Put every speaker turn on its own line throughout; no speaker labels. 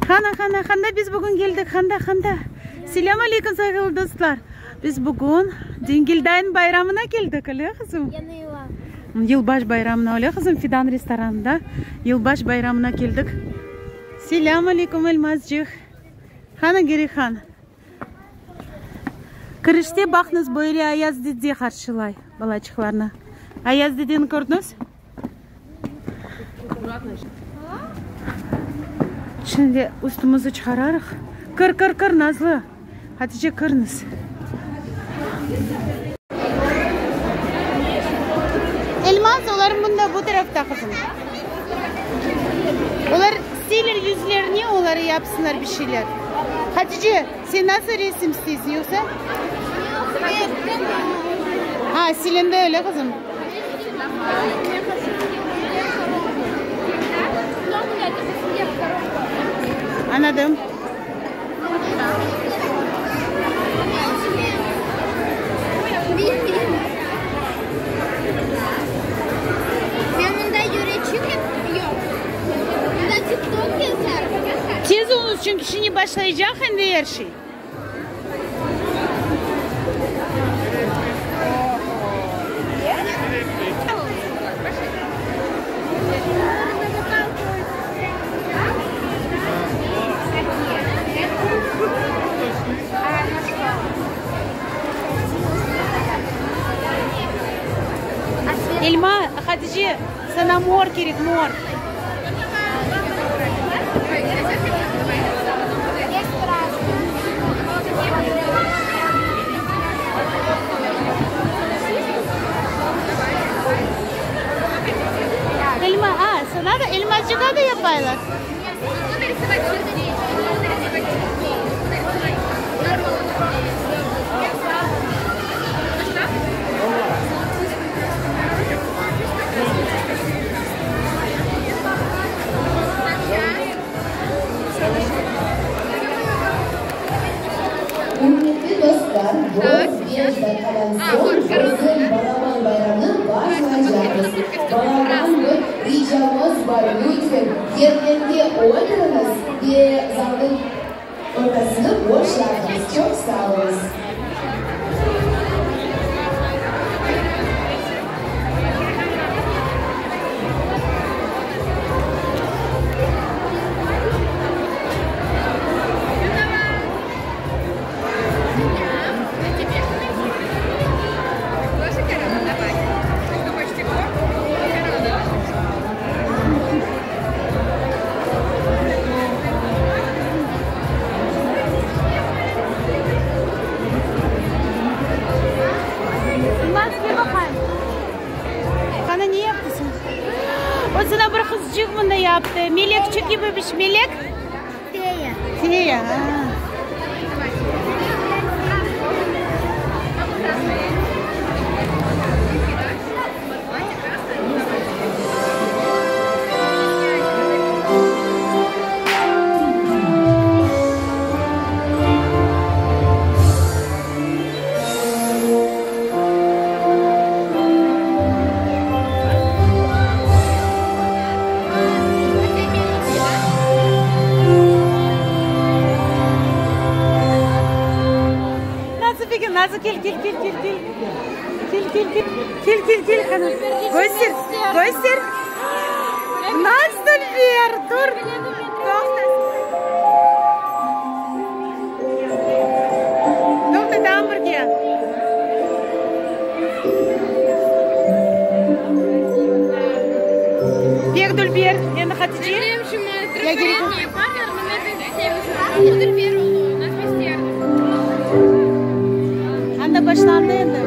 Qana, qana, qanda biz bugün keldik, qanda, qanda? Selâm aleyküm, sayğılı dostlar! Biz bugün Dengildayın bayramına keldik, öyle qızım? Yılbaş bayramına, öyle qızım? Fidan restoranında yılbaş bayramına keldik. Selâm aleyküm, Elmazcıq! Qana, Gerihan? Kirişte baqıñız, böyle Ayaz dede qarşılay balaçıqlarnı. Ayaz dedeni kördiñiz? Şimdi üstümizni çıqararıq. Kir, kir, kir, Nazlı. Hatice, kirñiz. Elmaz, olar mında, bu tarafta, qızım. Olar isteyler yüzlerine, olar yapsınlar bir şeyler. Hatice, sen nasıl resim isteysiñ, yoqsa? Ha, silindi öyle, qızım. Anladım.
Men mında yüreçik yoq. Mında TikTok yazar.
Tez oluñız, çünki şimdi başlaycaq endi er şey. Elma, Hatice, saña mor kerek, mor. Elma, a, saña da, Elmazcığa da yapaylar.
Ürmetli dostlar, biz beş daqiqadan soñ bizim balaban bayramnı başlaycaqmız. Balaban bir ricamız bar, lütfen, yerlerge oturıñız ve zalnıñ ortasını boşlatıñız. Çoq sağ oluñız.
Elmaz, kel baqayım. Qana, ne yaptı sen? O sana bir qızçıq mında yaptı. Melekçik kibi bir şey. Melek?
Feya.
Feya, a. Nazlı peki, Nazlı kel, kel, kel, kel, kel. Kel, kel, kel. Kel, kel, kel, qana. Köster, köster. Nasıl dülber, dur. Toqta. Toqta, tamam birge. Pek dülber. Endi Hatice. Anda başlandı endi.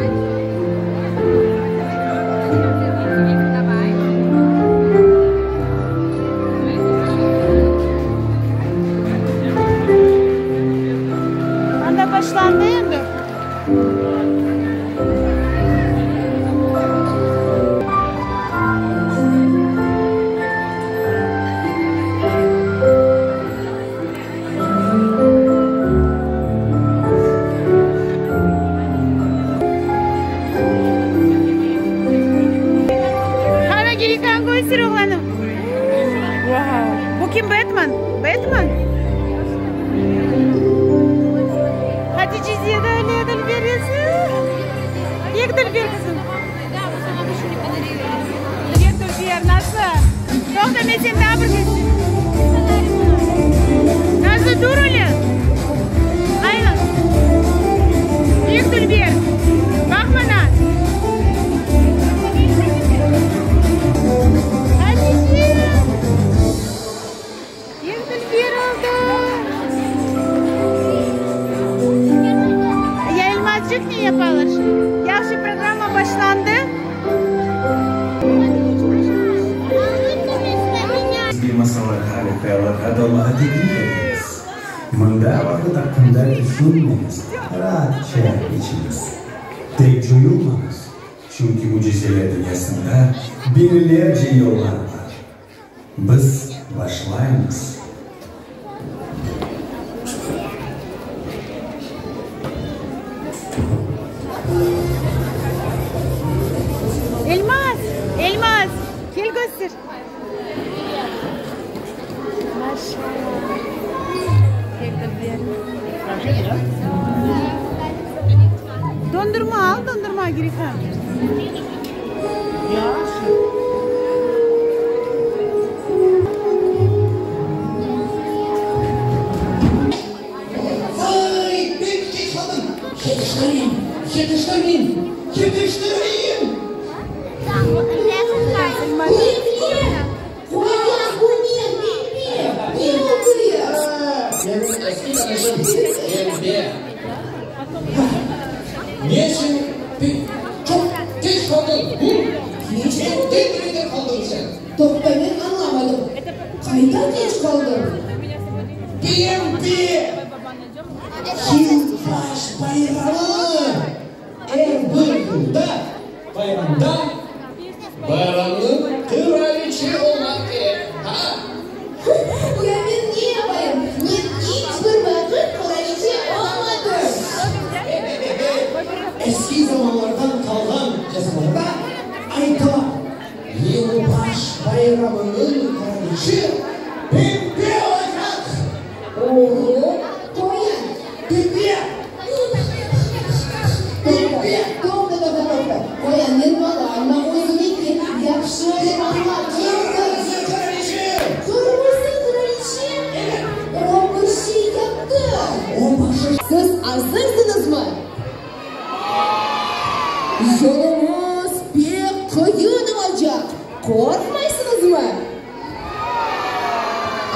Anda başlandı endi. Köster oğlanım. Vau! Bu kim, Betman? Betman? Hatice de öyle dülber yüzü. Pek dülber qızım. Pek dülber, nasıl? Toqta, men seni daa bir köstereyim. Nazlı, dur öyle. Aylan. Pek dülber. Baq maña. Hatice. Pek dülber oldı. Ya Elmazcıq ne yapalar şimdi? Yahşı programma başlandı.
Bizge masallarğa ve hayallarğa dalmağa teklif etemiz. Mında vaqıt aqqında tüşünmeñiz, raatça içiñiz. Tek coyulmañız, çünki mücizeler dünyasında biñlerce yollar bar. Biz başlaymız.
Elmaz! Elmaz! Kel köster! Maşallah! Dondurma al, dondurma, Girihan.
Vay, pek keç qaldım! Yetiştirmeyim, yetiştirmeyim, yetiştirmeyim! Menim eski tanışım Pembe. Ne içün pek çoq keç qaldıñ, hı? Neden nerede qaldıñ sen?
Toqta, men añlamadım. Qayda keç qaldım?
Pembe! Yılbaş bayramı! Er bir yılda bayramda bayramnıñ qıraliçe olmaq kerek, ha?
Ya men ne yapayım? Men iç bir vaqıt qıraliçe olmadım.
Eski zamanlardan qalğan yazılarda aytıla, Yılbaş bayramınıñ qıraliçi Pembe olacaq!
Oğlum, qoyan.
Pembe! Pembe!
Toqta, toqta, toqta. Qoyan, men balayım, özüme kel, yahşı añlat.
Qırmızı qıraliçe!
Qırmızı qıraliçe? O bir şey yaptı.
O başı...
Siz azırsıñızmı? Yolumız pek qıyın olacaq. Qorqmaysıñızmı?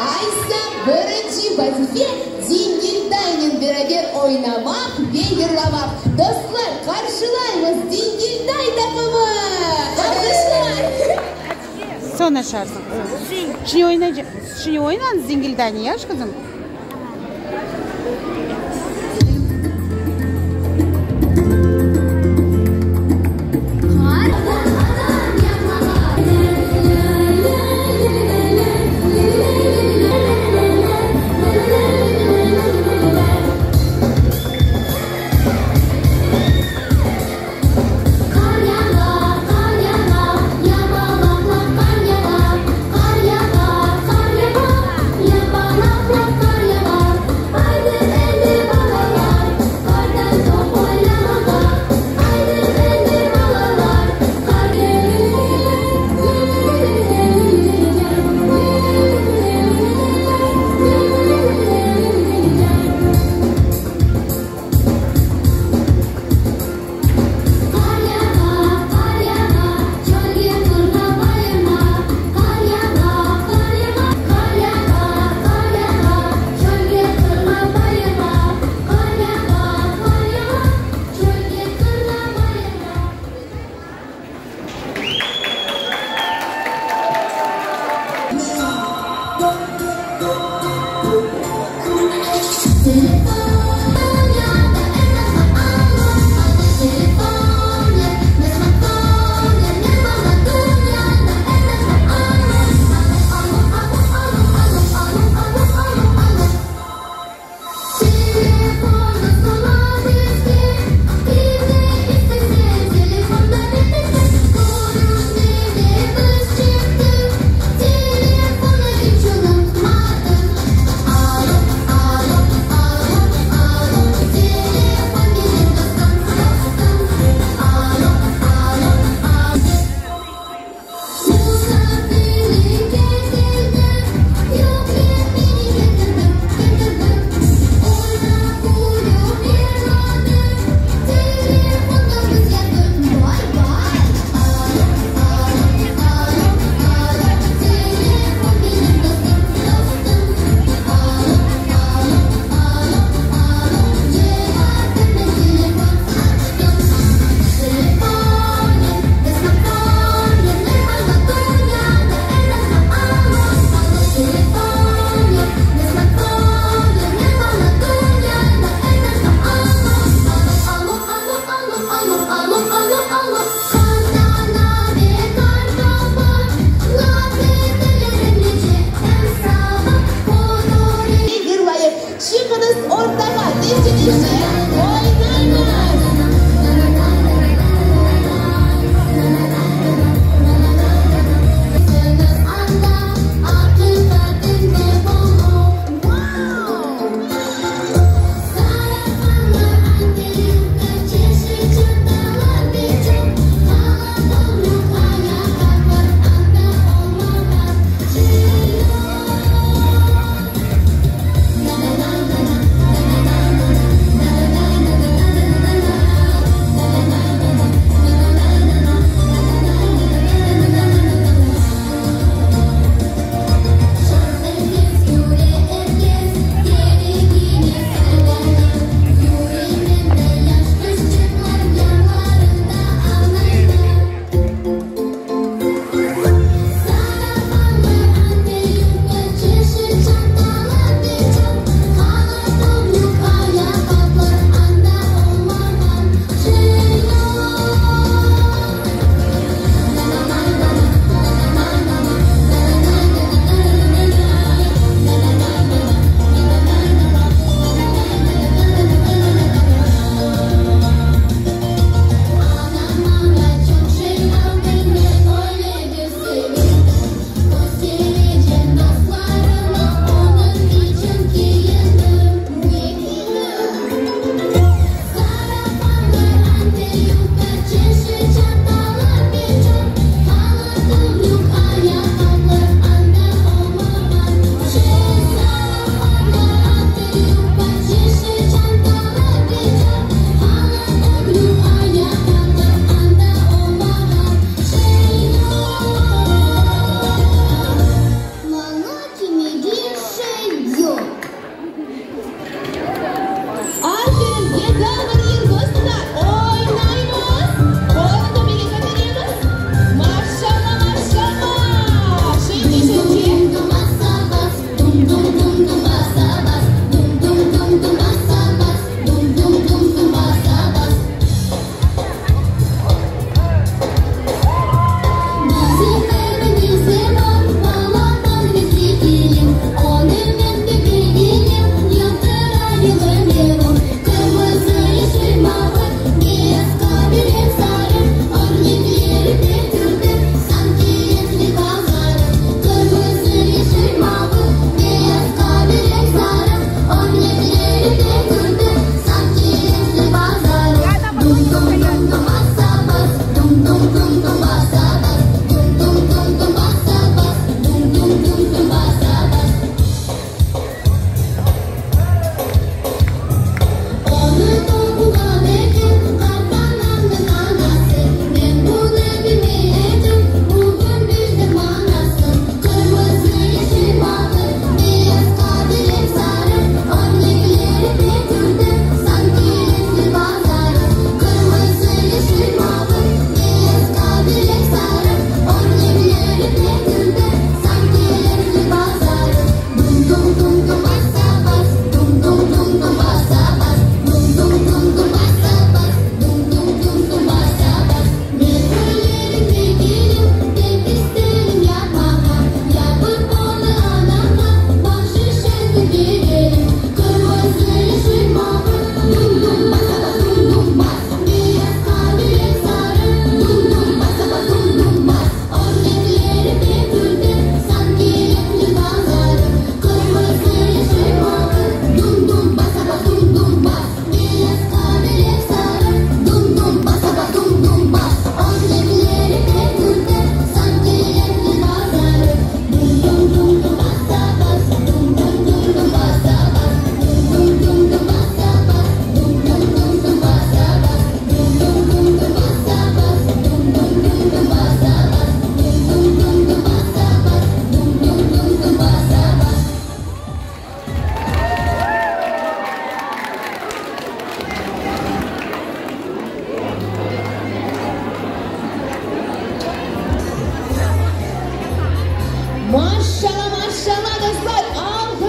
Aysa, birinci vazife, Dingildaynen beraber oynamaq ve yırlamaq. Dostlar, qarşılaymız, Dingilday taqımı! Alqışlar!
Soñ aşarsıñ. Şimdi oynaycaq, şimdi oynañız Dingildaynı, yaş qızım?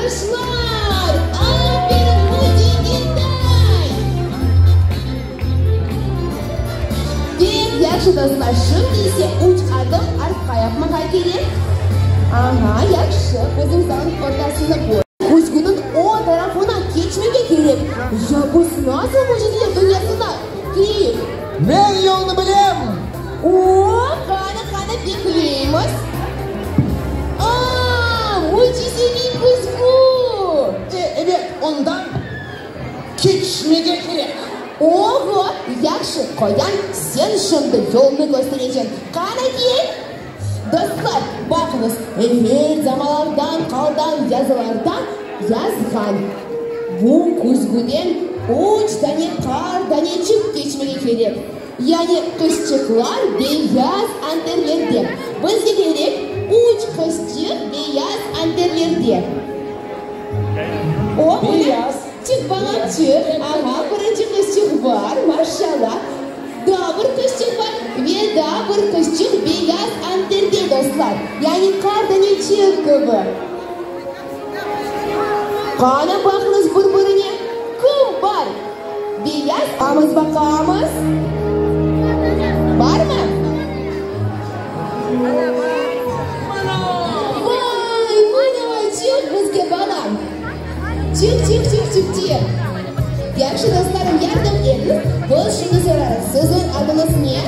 Alğışlar! Aferin, bu dingilday! Pek yahşı, dostlar, şimdi ise üç adım artqa yapmağa kerek. Aha, yahşı, bizim zalnıñ ortasını qoy. Küzgüniñ o tarafına keçmege kerek. Ya biz nasıl mücizeler dünyasına kireyik?
Men yolnı bilem!
O, qani, qani, bekleymiz. A, mücizeviy küzgü!
E, ebet, ondan keçmege kerek.
Oğo, yahşı, qoyan, sen şimdi yolnı köstereceñ. Qani, kel! Dostlar, baqıñız, evel zamanlardan qalğan yazılarda yazğan, Bu küzgüden üç dane qar daneçik keçmege kerek. Yani qızçıqlar beyaz anterlerde. Bizge kerek üç qızçıq beyaz anterlerde. O, mına, çıq balam, çıq. Aha, birinci qızçıq bar, maşallah. Daa bir qızçıq bar ve daa bir qızçıq beyaz anterde, dostlar. Yani qar daneçik kibi. Qana, baqıñız bir-birine, kim bar beyaz? Baqamız, baqamız. Barmı? Vay, mına, çıq bizge, balam. Çıq, çıq, çıq, çıq, çıq. Yahşı, dostlarım, yardım etiñiz. Biz şimdi sorarıq, siziñ adıñız ne?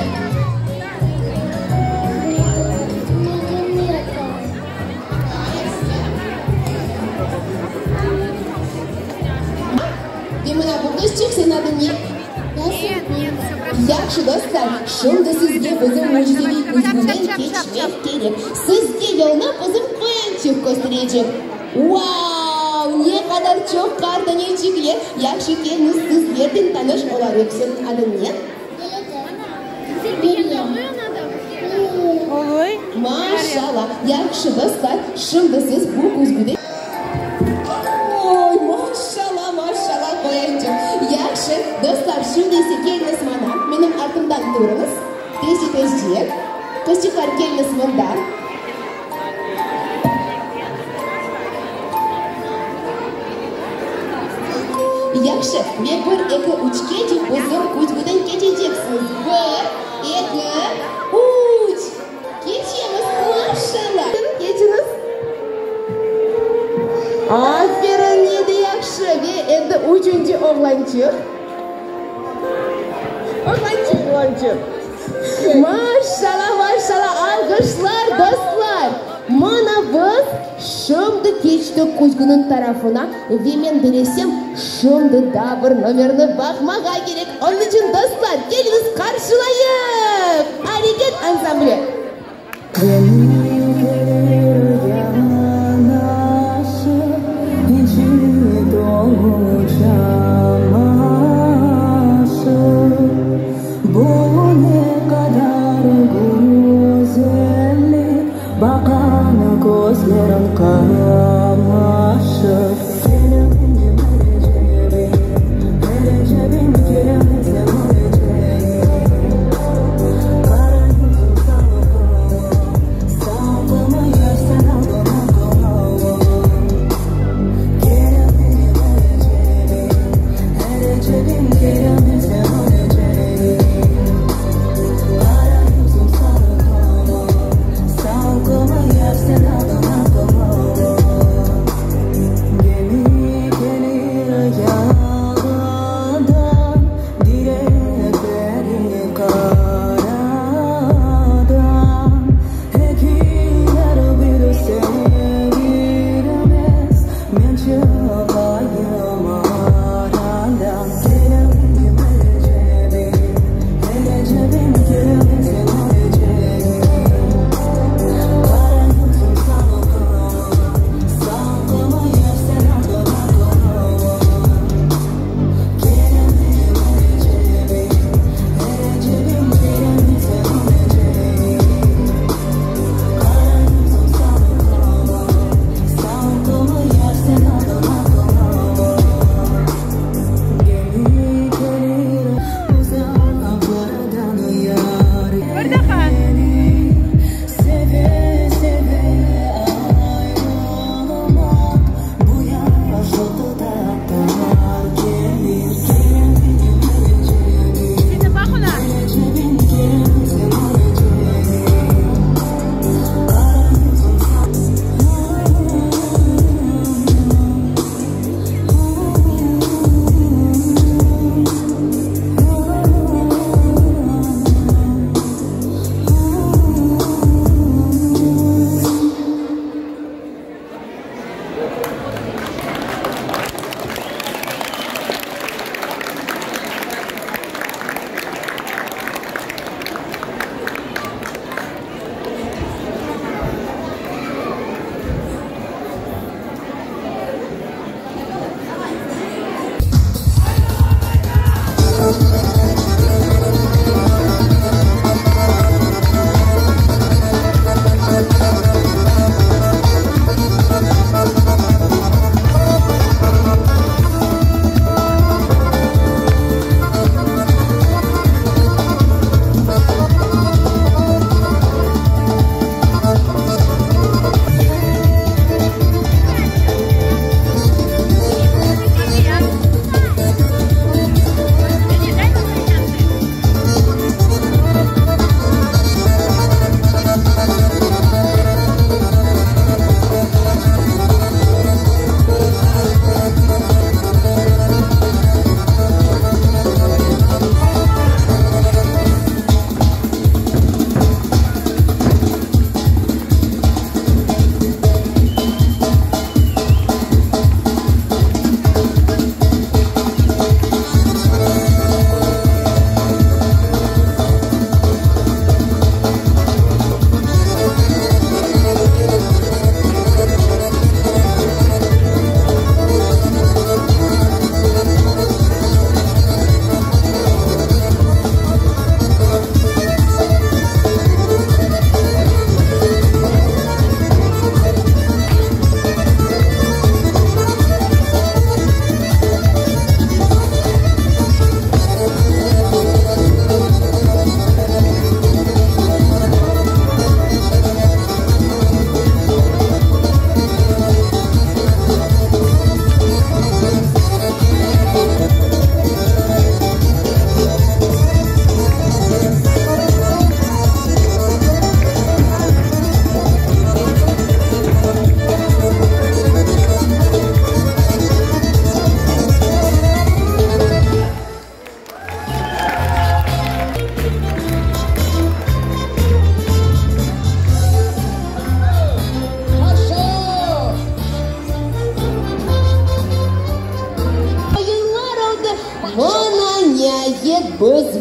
Ve mına bu qızçıq, seniñ adıñ ne? Yahşı, dostlar, şimdi sizge bizim mücizeviy küzgüden keçmek kerek. Sizge yolnı bizim qoyançıq kösterecek. Vau, ne qadar çoq qar daneçikler! Yahşı, keliñiz, sizlernen tanış olayıq. Seniñ adıñ ne? Maşallah! Yahşı, dostlar, şimdi siz bu küzgüde. Oy, maşallah, maşallah, qoyançıq! Yahşı, dostlar, şimdi ise keliñiz mana, menim artımdan turıñız. Tezce, tezce. Qızçıqlar, keliñiz mında. Yahşı, ve bir, eki, üçkece bizim küzgüden keçeceksiñiz. Bir, eki, üç! Keçemiz, maşallah! Keçiñiz. Aferin, ne de yahşı! Ve endi üçünci oğlançıq. Oğlançıq.
Oğlançıq.
Maşallah, maşallah, alğışlar, dostlar! Mına biz şimdi keçtik küzgüniñ tarafına ve men bilesem, şimdi daa bir nomerni baqmağa kerek. Onıñ içün, dostlar, keliñiz qarşılayıq! Areket ansambli!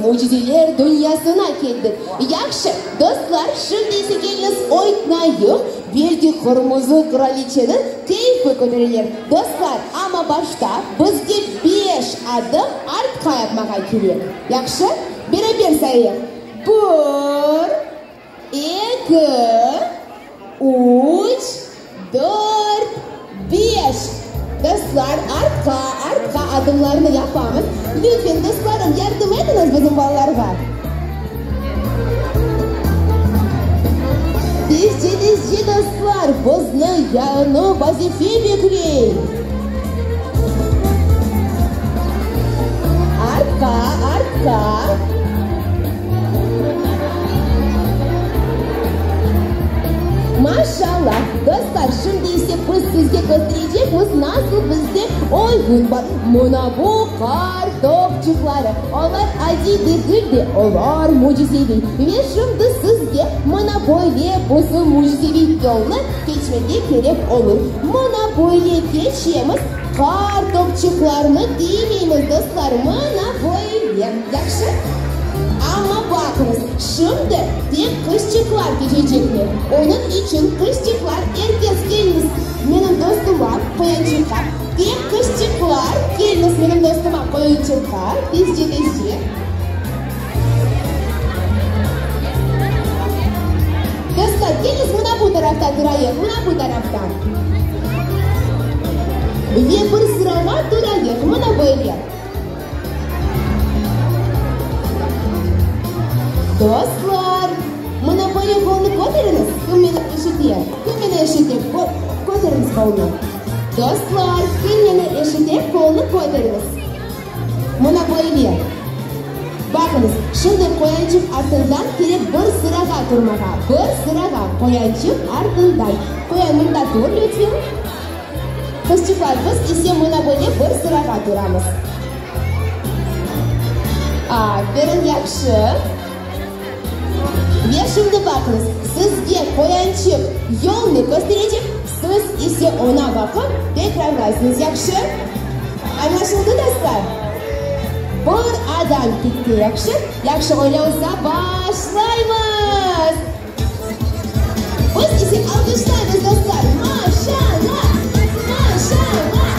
mücizeler dünyasına keldik. Yahşı, dostlar, şimdi ise keliñiz oynayıq, belki Qırmızı Qıraliçeniñ keyfi köterilir. Dostlar, amma başta bizge beş adım artqa yapmağa kerek. Yahşı? Beraber sayayıq, Bir, eki, üç, dört, beş. Dostlar, artqa, artqa adımlarnı yapamız. Lütfen, dostlarım, yardım etiñiz bizim balalarğa. Tezce, tezce, dostlar, bizni yañı vazife bekley. Artqa, artqa. Maşallah! Dostlar, şimdi ise biz sizge kösterecekmiz, nasıl bizde oyun bar. Mına bu qar topçuqları. Olar adiy degil de, olar mücizeviy. Ve şimdi sizge mına böyle bizim mücizeviy yolnı keçmege kerek olur. Mına böyle keçemiz, qar topçuqlarını tiymeymiz, dostlar, mına böyle. Yahşı? Amma baqıñız, şimdi tek qızçıqlar keçecekler. Onıñ içün, qızçıqlar, er kes keliñiz menim dostuma, qoyançıqqa. Tek qızçıqlar, keliñiz menim dostuma, qoyançıqqa, tezce, tezce. Dostlar, keliñiz mına bu tarafta turayıq, mına bu tarafta. Ve bir sırağa turayıq, mına böyle. Dostlar, mına böyle qolnı köteriñiz, kim meni eşite, kim meni eşite, köteriñiz qolnı. Dostlar, kim meni eşite, qolnı köteriñiz. Mına böyle. Baqıñız, şimdi qoyançıq artından kerek bir sırağa turmağa. Bir sırağa, qoyançıq artından. Qoyan, mında tur, lütfen. Qızçıqlar, biz ise mına böyle bir sırağa turamız. Aferin, yahşı. Ve şimdi baqıñız, sizge qoyançıq yolnı kösterecek, siz ise oña baqıp tekrarlaysıñız, yahşı? Añlaşıldı, dostlar? Bir adam ketti, yahşı? Yahşı, öyle olsa, başlaymız! Biz ise alqışlaymız, dostlar! Maşallah! Maşallah!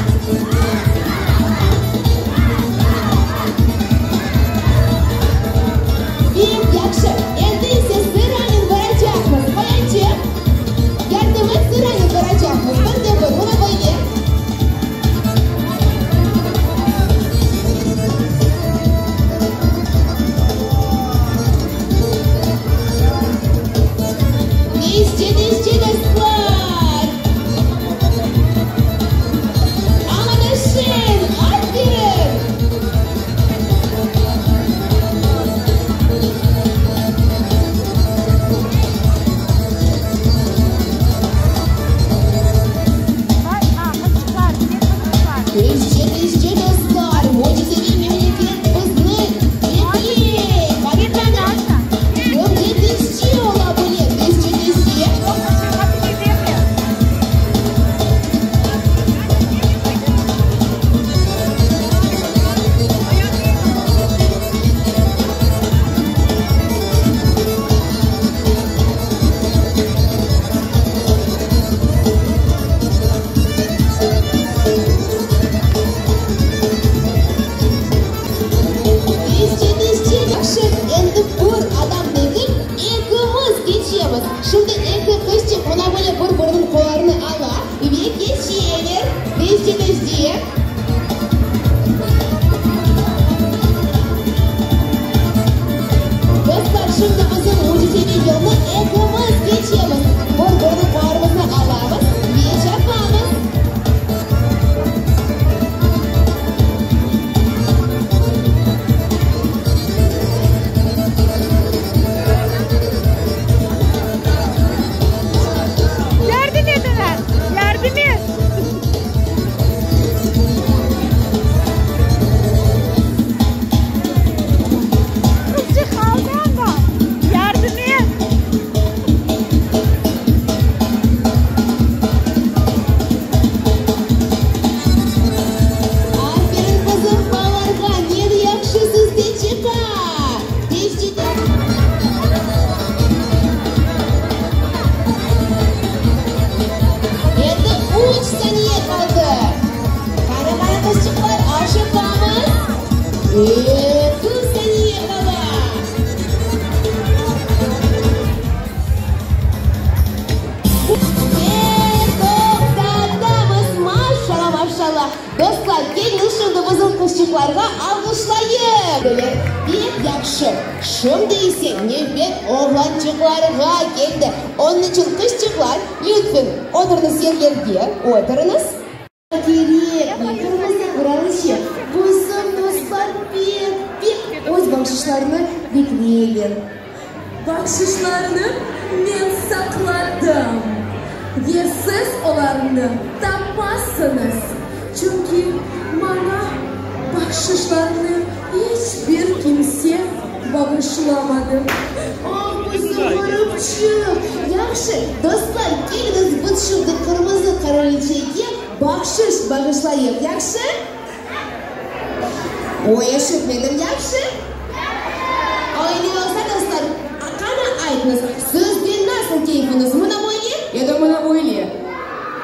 Pek yahşı! Endi ise sıranen baracaqmız. Qoyançıq, yardım et, sıranen baracaqmız. Bir de bir, mına böyle. Qızçıqlarğa alğışlayıq! Pek yahşı! Şimdi ise nevbet oğlançıqlarğa keldi. Onıñ içün, qızçıqlar, lütfen, oturıñız yerlerge, oturıñız. Kerekmey, qırmızı qıraliçe, bizim dostlar pek, pek öz bahşışlarını bekleyler.
Bahşışlarnı men saqladım ve siz olarnı tapmazsıñız, çünki maña bahşışlarnı iç bir kimse bağışlamadı.
Ah, bizim ğurupçıq! Yahşı, dostlar, keliñiz biz şimdi qırmızı qıraliçege bahşış bağışlayıq, yahşı? Oy, eşitmedim, yahşı? Öyle olsa, dostlar, qana aytıñız, sizde nasıl keyfiñiz, mına böyle ya da mına böyle?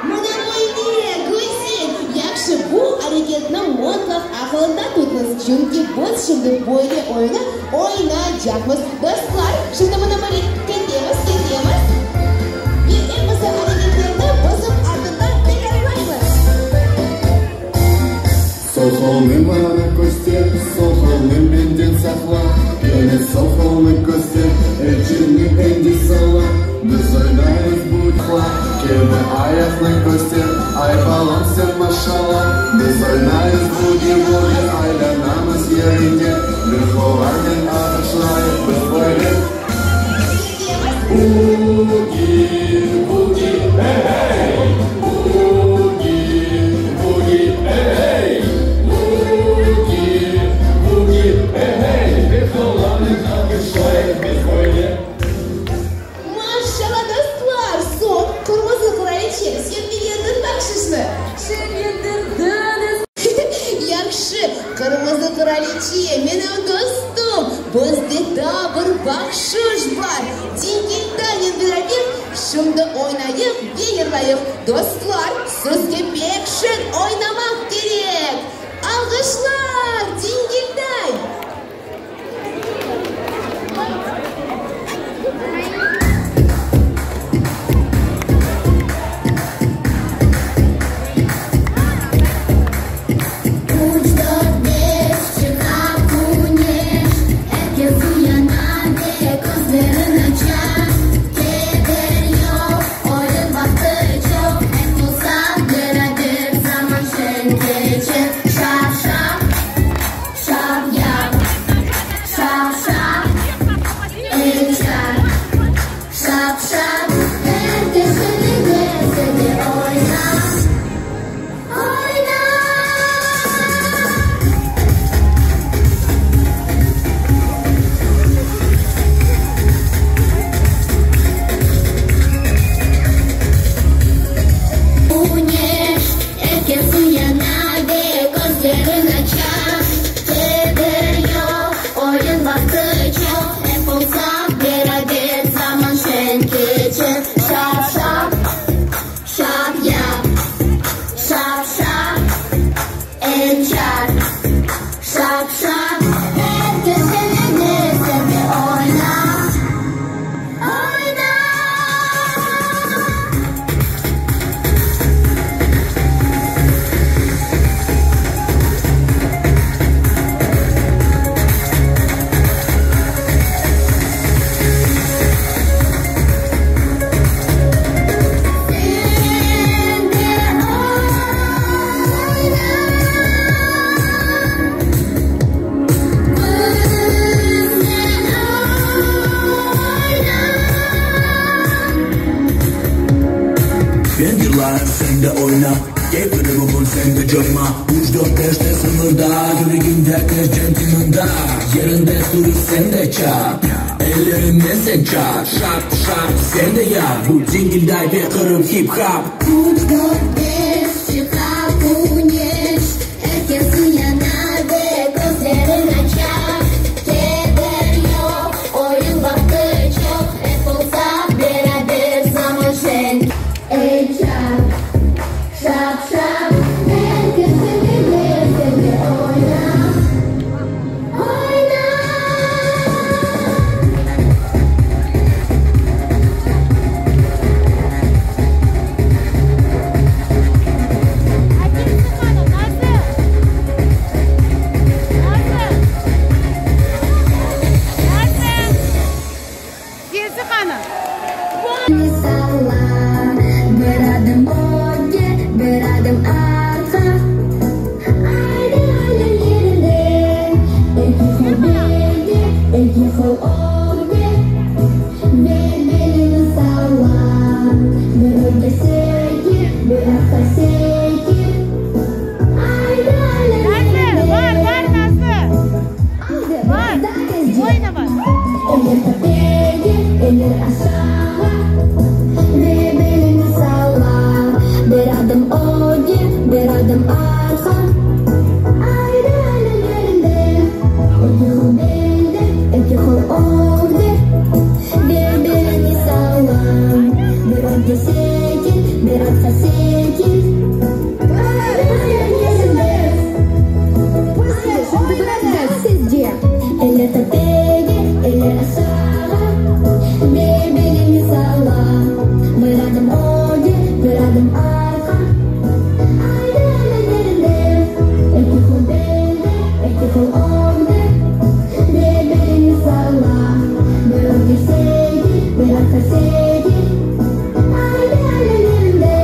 Mına böyle, güzel! Yahşı, bu areketni mutlaq aqılında tutıñız, çünki biz şimdi böyle oyunı oynaycaqmız. Dostlar, şimdi mına böyle ketemiz, ketemiz ve episi areketlerni bizim artından tekrarlaymız.
Sol qolnı maña köster, sol qolnı menden saqla, Kene sol qolnı köster, elçini endi salla, Biz oynayız bu Kene ayaqnı köster, ay balam sen maşalla, Biz oynayız bugi-vugi, aylanamız yerinde, Bir qolaynen alğışlayıq biz böyle. Bugi-vugi, ey-hey! Bugi-vugi, ey-hey! Bugi-vugi, ey-hey! Bir qolaynen alğışlayıq biz böyle.
Maşalla, dostlar! Soñ, qırmızı qıraliçe, sen begendiñ bahşışnı?
Şenlendirdiñiz!
Yahşı, qırmızı qıraliçe, menim dostum, bizde daa bir bahşış bar. Dingildanen beraber şimdi oynayıq ve yırlayıq. Dostlar, sizge pek şeñ oynamaq kerek! Alğışlar, Dingilday!
Üç, dört, beş, çıqa küneş, Er kes uyana ve közlerin aça. Keder yoq, oyun vaqtı çoq, Ep olsaq beraber zaman şeñ keçer. Şap-şap, şap yap, şap-şap, el çarp, şap-şap, Er kes şenlene, sen de oyna, oyna. Küneş, er kes uyana ve közlerin aça. Keder yoq, oyun vaqtı çoq, Ep olsaq beraber zaman şeñ keçer. Şap-şap, şap yap, şap-şap, el çarp, şap-şap, Er kes şenlene, sen de oyna, oyna. Sen de oyna, biznen oyna.
Ben yırlarım sen de oyna Keyfini bugün sen de coyma Üç dört beşte sınırda Yüreğinde herkes centilmenda Yerinde dur sen de çap Ellerinle sen çap Şap şap sen de yap Bu dingilday ve Qırım hip hop
Üç, dört, beş, çıqa küneş, Er kes uyana ve közlerin aça. Keder yoq, oyun vaqtı çoq, Ep olsaq beraber zaman şeñ. El çarp, şap-şap, Er kes şenlene, sen de oyna, oyna. ögge sekir, bir artqa sekir. Sizce eller töpege, eller aşağı, ve belini salla. Bir adım ögge, bir adım artqa. Aydı eller yerinde, eki qol belde, eki qol ögde, ve belini salla. Bir ögge sekir, bir artqa sekir. Aydı eller yerinde.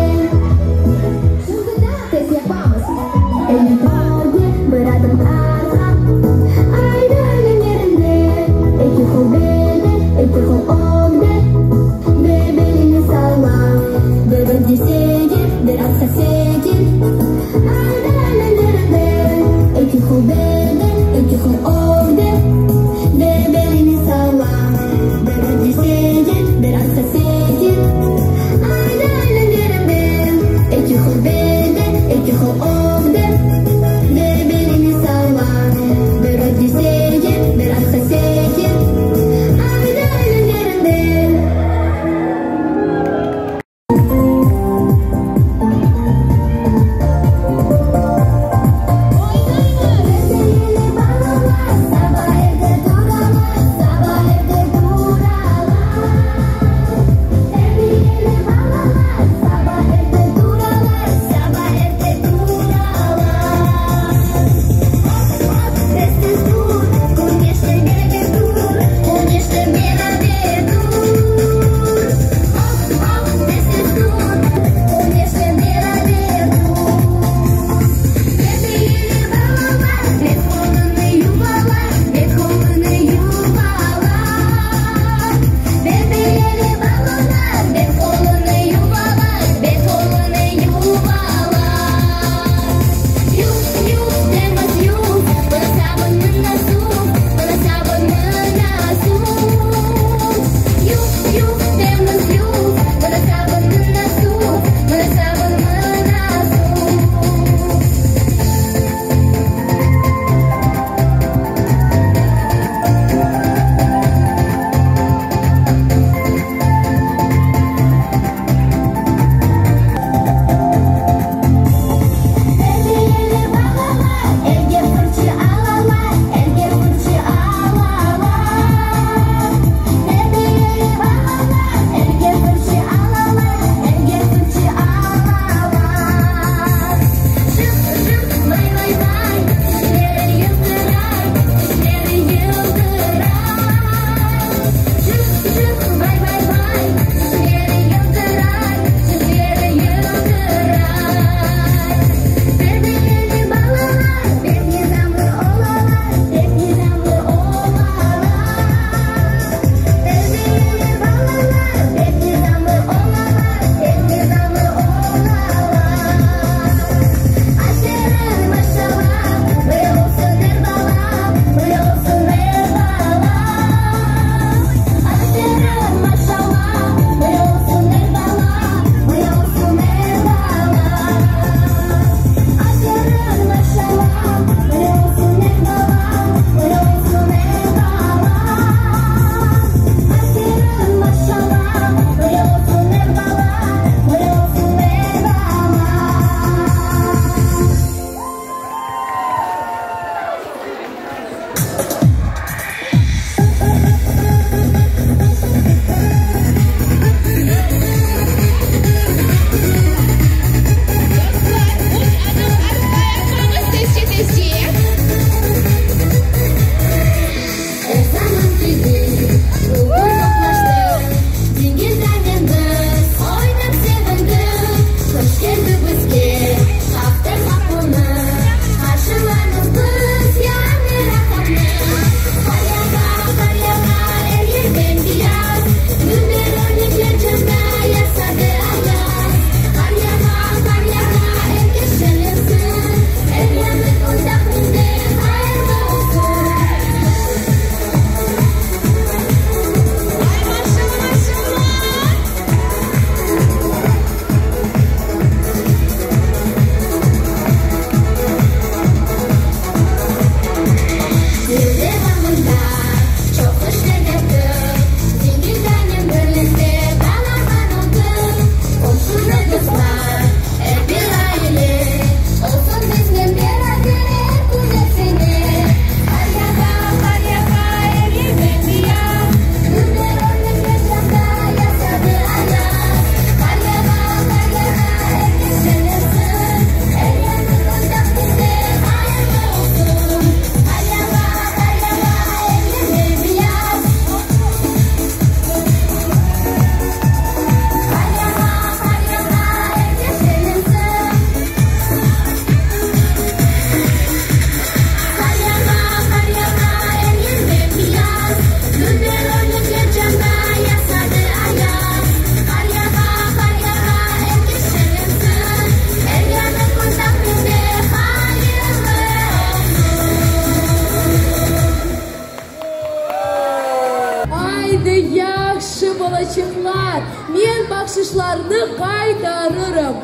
bahşışlarnı qaytarırım.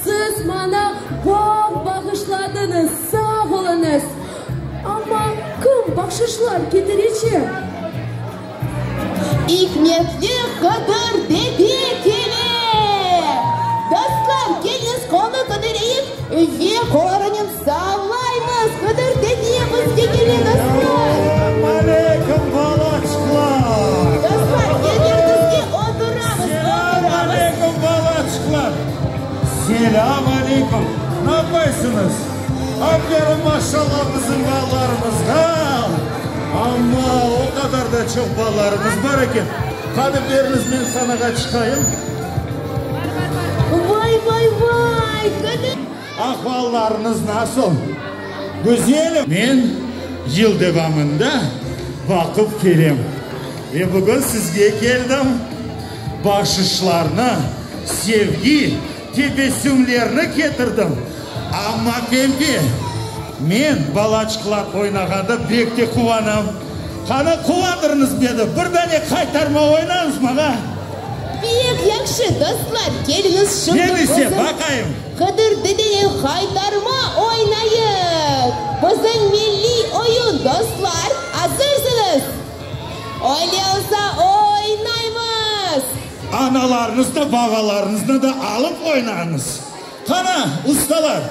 Siz maña baht bağışladıñız, sağ oluñız. Amma kim bahşışlar ketirecek?
İkmetli Hıdır dede kele! Dostlar, keliñiz qolnı kötereyik ve qollarınen sallaymız! Hıdır dede bizge kele, dostlar!
Selâm aleyküm, balaçıqlar!
Dostlar, yerlerimizge oturamız,
Selâm
oturamız!
aleyküm, balaçıqlar! Selâm aleyküm! Napaysıñız? Aferin, maşallah, bizim balalarımızğa! Amma o qadar da çoq balalarımız bar eken. Qani, beriñiz, men sanağa çıqayım.
Vay, vay, vay! Qani.
Ahvallarıñız nasıl? Güzelim! Men yıl devamında baqıp kelem ve bugün sizge keldim. Bahşışlarnı, sevgi, tebessümlerni ketirdim. Amma Pempe, men balaçıqlar oynağanda bek te quvanam. Qani, quvandırıñız meni, bir dane qaytarma oynañız maña.
Pek yahşı, dostlar, keliñiz şimdi
Men ise,
bizim
baqayım.
Hıdır dedenen qaytarma oynayıq. Bizim milliy oyun, dostlar, azırsıñız? Öyle olsa, oynaymız!
Analarıñıznı, babalarıñıznı da alıp oynañız. Qana, ustalar!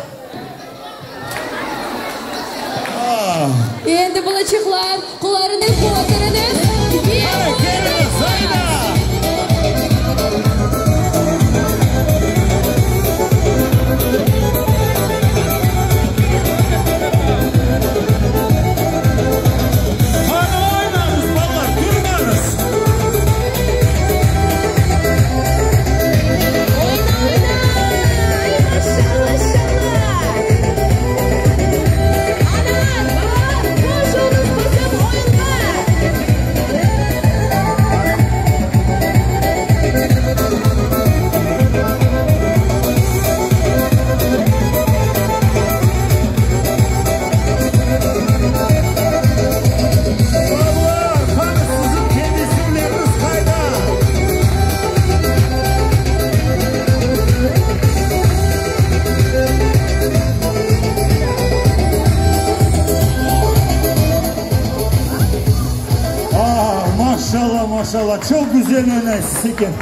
Ah!
Endi, balaçıqlar, qollarını köteriñiz ve
Qana, keliñiz, ayda! Qana, oynañız, balalar, turmañız!
Oyna, oyna! Maşalla, şalla! Analar, babalar, qoşulıñız bizim oyunğa!
Balalar, qana siziñ tebessümleriñiz qayda? Ah, maşalla, maşalla, çoq güzel oynaysız eken.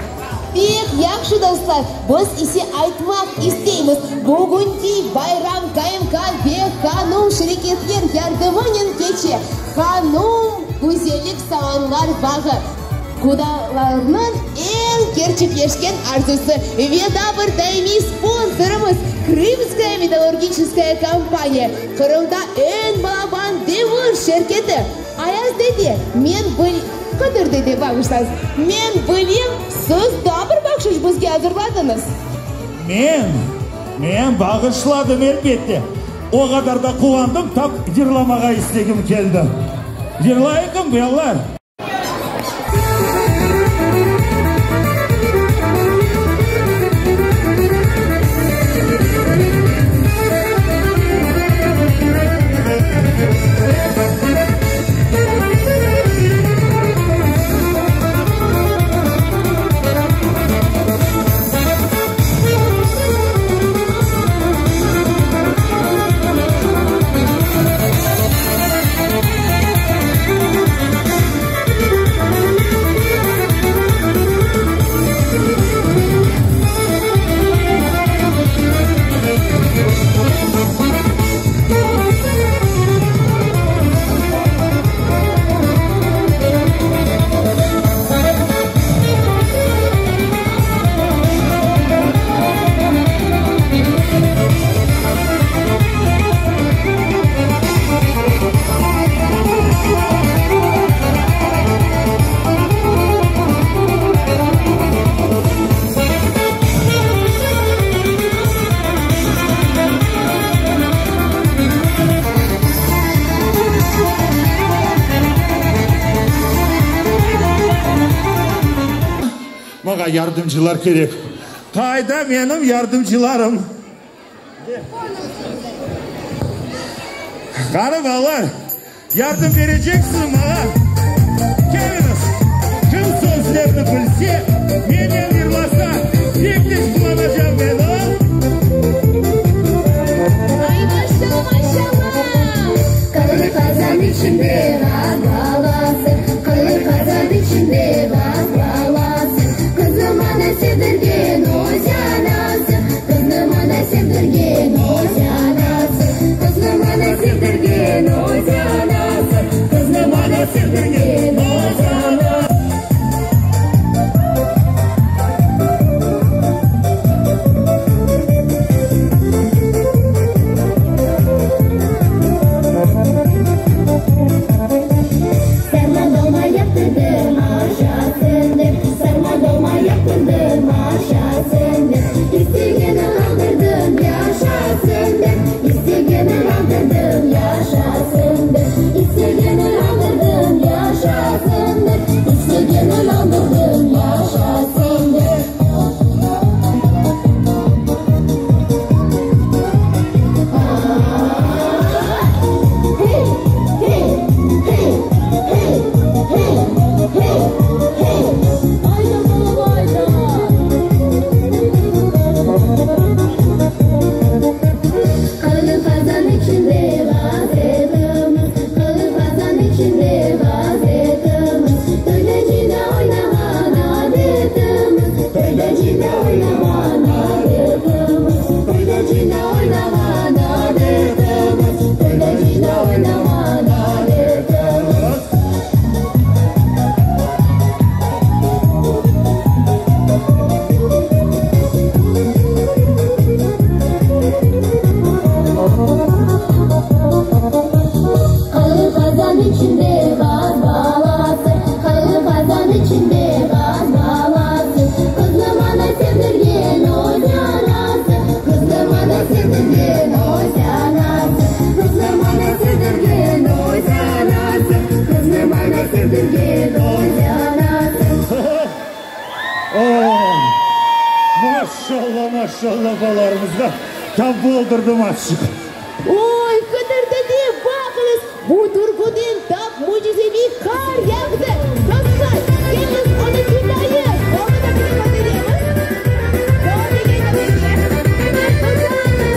Pek yahşı, dostlar! Biz ise aytmaq isteymiz, bugünki bayram KMK ve Hanum şireketler yardımınen keçe. Hanum güzellik salonlar bağı, qudalarnıñ eñ kerçekleşken arzusı ve daa bir daimiy sponsorımız, Krımskaya metallurgiçeskaya kompaniya, Qırımda eñ balaban demir şirketi. Ayaz dede, men bil, Qıdır dede, bağışlañız, men bilem, siz daa bir bahşış bizge azırladıñız.
Men? Men bağışladım, elbette. O qadar da quvandım, tap yırlamağa istegim keldi. Yırlayıqım, balalar? Maña yardımcılar kerek. Qayda menim yardımcılarım? Qani, balalar, yardım bereceksiñizmi maña? Keliñiz! Kim söz? sözlerni bilse, menen yırlasa, pek tez quvanacam men, a?
Ay, maşalla, maşalla!
Qara qazan içinde qaz balası, Qara qazan içinde qaz balası. Qıznı maña sevdirgen öz anası, Qıznı maña sevdirgen öz anası, Qıznı maña sevdirgen öz anası,
Qıznı maña sevdirgen öz anası.
Sarma dolma yaptırdım aşasın dep, Sarma dolma yaptırdım aşasın dep, İstegeni aldırdım yaşasın dep, İstegeni aldırdım yaşasın dep, İstegeni aldırdım yaşasın dep, İstegeni aldırdım yaşasın dep. Hey, hey, hey, hey, hey, hey, hey.
Ayda balam, ayda!
Qara qazan içinde ğazetimiz, Qara qazan içinde ğazetimiz, Toyda cıyında oynağan adetimiz, Toyda cıyında oynağan adetimiz, Toyda cıyında oynağan adetimiz, Toyda cıyında oynağan adetimiz. Qara qazan içinde qaz balası, Qara qazan içinde qaz balası, Qıznı maña sevdirgen öz anası, Qıznı maña sevdirgen öz anası, Qıznı maña sevdirgen öz anası, Qıznı maña sevdirgen öz anası.
Oh, maşalla, maşalla balalarımızğa tam boldurdım azçıq.
Oy, Hıdır dede, baqıñız, bu türküden tap mücizeviy qar yağdı. Dostlar, keliñiz onı tıñlayıq. Onı da bir köteremiz. Töpege köteremiz. Uzanıñız.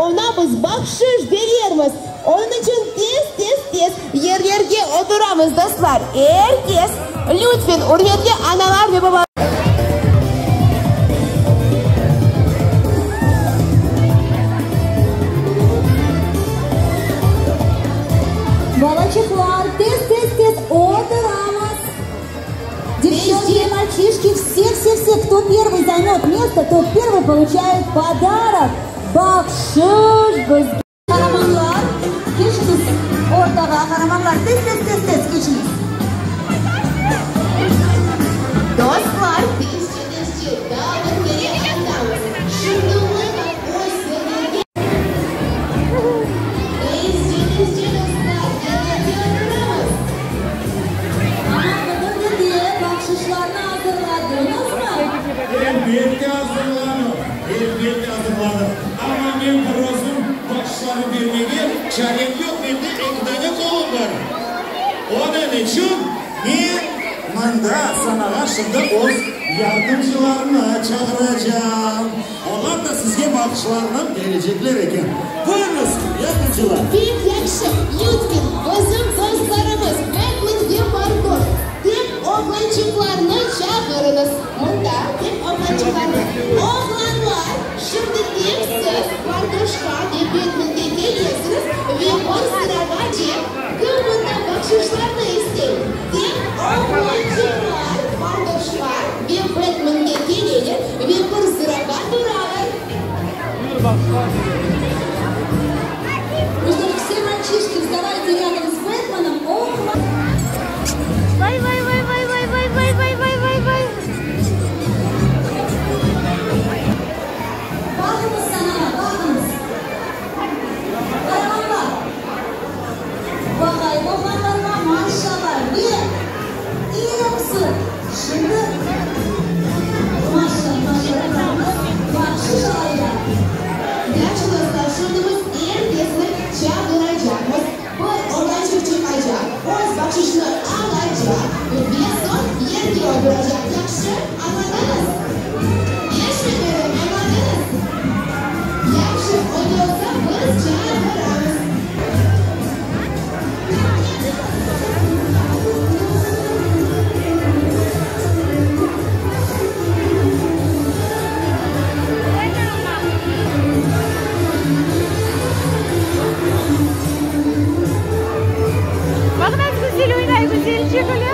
Oña biz bahşış berermiz. Onıñ içün tez, tez, tez yerlerge oturamız, dostlar. Er kes, lütfen, ürmetli analar ve babalar.
Balaçıqlar, tez, tez, tez oturamız. Девчонки и мальчишки, все, все, все, кто первый займет место, тот первый получает подарок. Bahşış bizge. Qaramanlar, keçiñiz ortağa, qaramanlar, tez, tez, tez, tez keçiñiz.
Dostlar, tezce, tezce, daa bir kere aytamız, şimdi mıtlaq öz yerlerge. Tezce, tezce, dostlar, yerlerge oturamız.
Amma, Qıdır dede, bahşışlarnı azırladıñızmı?
Elbette azırladım, elbette azırladım. Amma men bir özüm bahşışlarnı bermege çarem yoq, mende eki dane qolum bar. Onıñ içün men mında sanağa şimdi öz yardımcılarımnı çağıracağım. Olar da sizge bahşışlarını berecekler eken. Buyurıñız, yardımcılar.
Pek yahşı, lütfen, bizim dostlarımız Batman ve Margot, tek oğlançıqlarnı çağırıñız. Mında tek oğlançıqlarnı. Oğlanlar, şimdi tek siz Margoşqa ve Batmenge kelesiñiz ve bir sırağace kim mında bahşışlarnı istey? Tek oğlançıqlar Margoşqa ve Batmenge keleler ve bir sırağa turalar.
Ну что ж, все мальчишки, вставайте рядом с Бэтменом. Ох,
Vay vay vay vay vay vay vay vay vay vay vay.
Baqıñız sanağa, baqıñız. Qaramanlar. Baqayıq oğlanlarğa, maşallah. Ve episi şimdi maşa, maşa, bahşış alacaq.
Yahşı dostlar, şimdi biz er kesni çağıracaqmız. Bir oğlançıq çıqacaq, öz bahşışını alacaq ve soñ yerge oturacaq. Yahşı, añladıñız? Eşitmedim, añladıñız? Yahşı, öyle olsa biz çağıramız.
Baq nasıl güzel oynay, güzelçik öyle.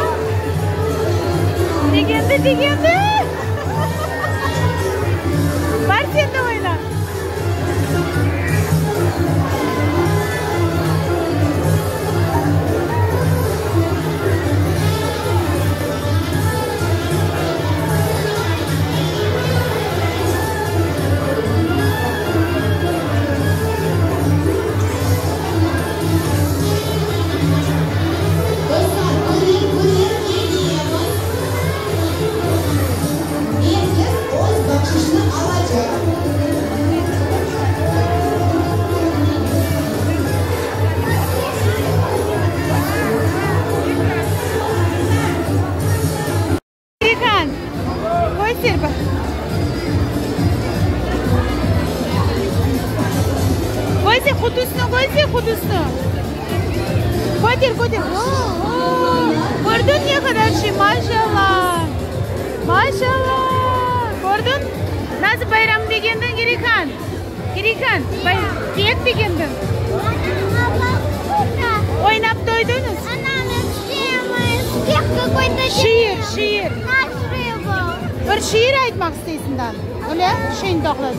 Degendi, degendi. Bar sen de oyna.
Dostlar, birer birer kelemiz. Er kes öz bahşışını alacaq.
Erikan, köster baq. Köster qutusını, köster qutusını. Köter, köter. Kördiñ ne qadar şey, maşallah. Maşallah. Kördiñ? Nasıl bayram begendiñ, Erikan? Erikan, pek begendiñ. Oynap toydıñız? Şiir, şiir. Bir şiir aytmaq isteysiñ daa? Öyle? Şeyni toqlat.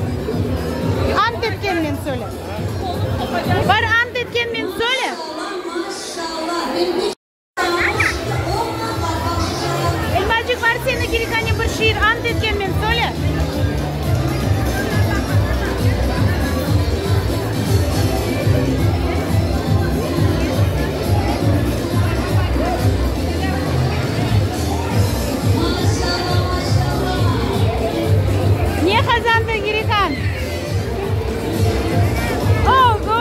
Ant etkenmen söyle. Bar ant etkenmen söyle.
Maşallah.
Elmacık bar seni Kirikane bir şiir ant etkenmen söyle.
Maşallah, maşallah.
Ne qazandıñ, Kirikan? Ogo,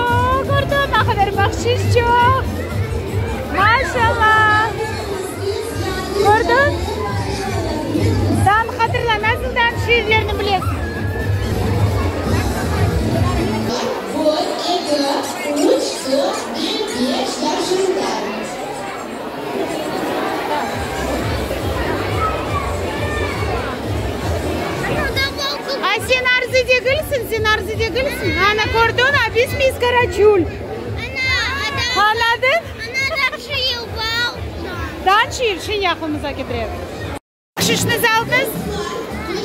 kördim, ne qadar bahşış çoq. Maşallah. Kördiñ? Tam hatırla, nasıldan şiirlerni bilesiñ?
Bu.
Miss Karaçül? Añladın? Daa yıl şin yaqınımıza ketiremiz. Bahşışnı aldıñız?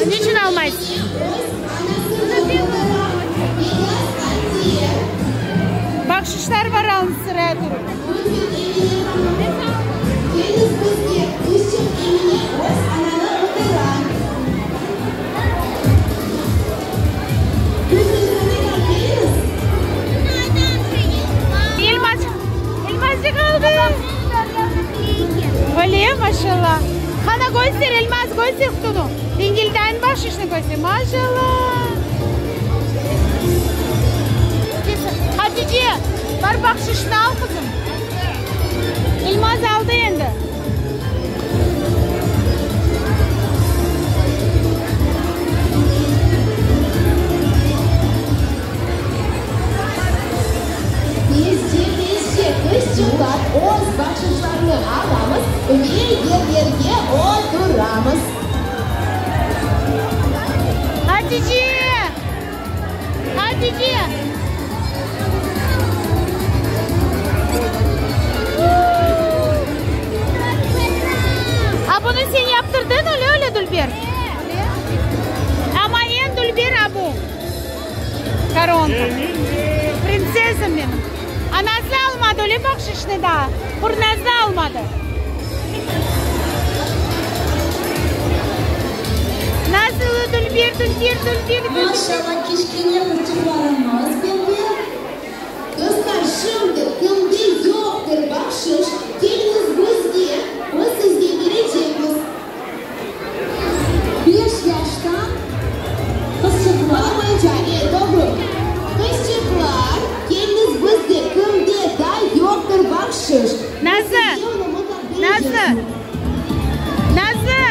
Niçün almaysız? Bahşışlar var alın sıraya turıp.
Keliñiz bizge, qızçıq Emine öz ananı otura. Lütfen keliñiz.
Elmaz, Elmazcıq aldı. Öyle maşallah. Qana köster, Elmaz köster qutunı. Dingildayın bahşışnı köster. Maşallah. Hatice, bar bahşışnı al qızım. Elmaz aldı endi.
Tezce, tezce, qızçıqlar, öz bahşışlarını alamız ve yerlerge oturamız.
Hatice! Hatice! A bunı sen yaptırdın öyle öyle dülber? Ama eñ dülber a bu. Koronka. Printsessam menim. A Nazlı almadı öyle bahşışnı daa. Qur Nazlı almadı. Nasıl dülber, dülber, dülber, dülber.
Maşallah, kiçkene qızçıqlarımız pembe.
Dostlar, şimdi kimde yoqtır bahşış, keliñiz bizge, biz sizge berecekmiz.
5 yaştan qızçıqlar.
Evet, doğru. Qızçıqlar, keliñiz bizge, kimde daa yoqtır bahşış.
Nazlı,
Sizge onı mutlaq
Nazlı,
berecekmiz.
Nazlı.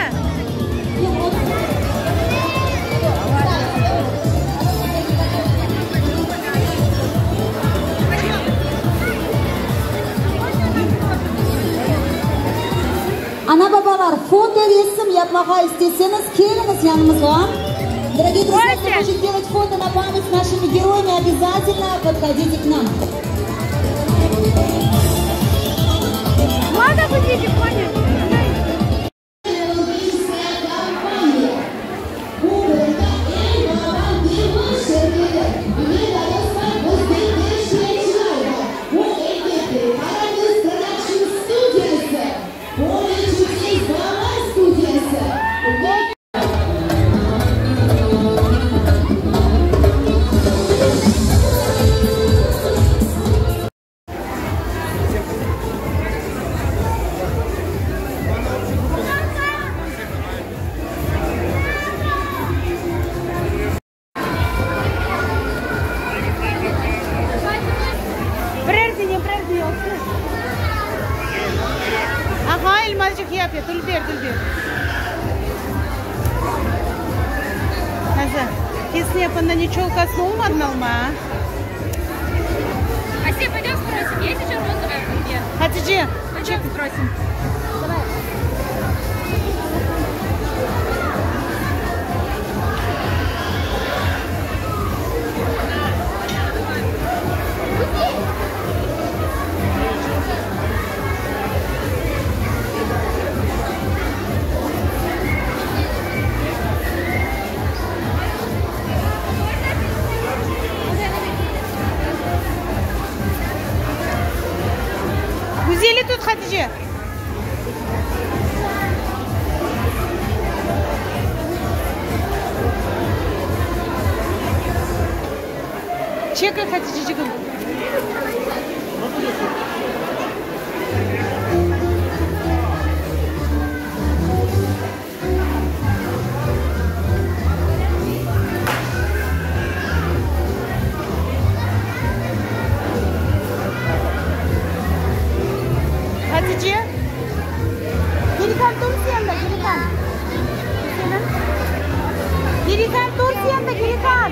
Ana babalar, fotoresim yapmağa isteseñiz, keliñiz yanımızğa. Дорогие друзья, кто
Костя!
хочет сделать фото на память с нашими героями, обязательно подходите к нам.
Ладно, будете, понял.
Компания. Bu burada eñ balaban demir şirketi. Ve dostlar, bizde teşkilâtçılar bar. Bu elbette Karadeniz Production studiyası. Поле чудес bala studiyası. Ve
Birer dene, birer dene olsun. Aha, Elmazcıq yapıyor. Dülber, dülber. Nazar, kesin yapanda ne челкасını olmadın alma, а?
Асия, пойдем спросим, есть еще розовая где?
Hatice,
Пойдем спросим. Давай.
Güzeli tut Hatice. Çek Haticeciğim. Hatice. Gerikan tur sen de Gerikan. Senin. Gerikan tur sen de Gerikan.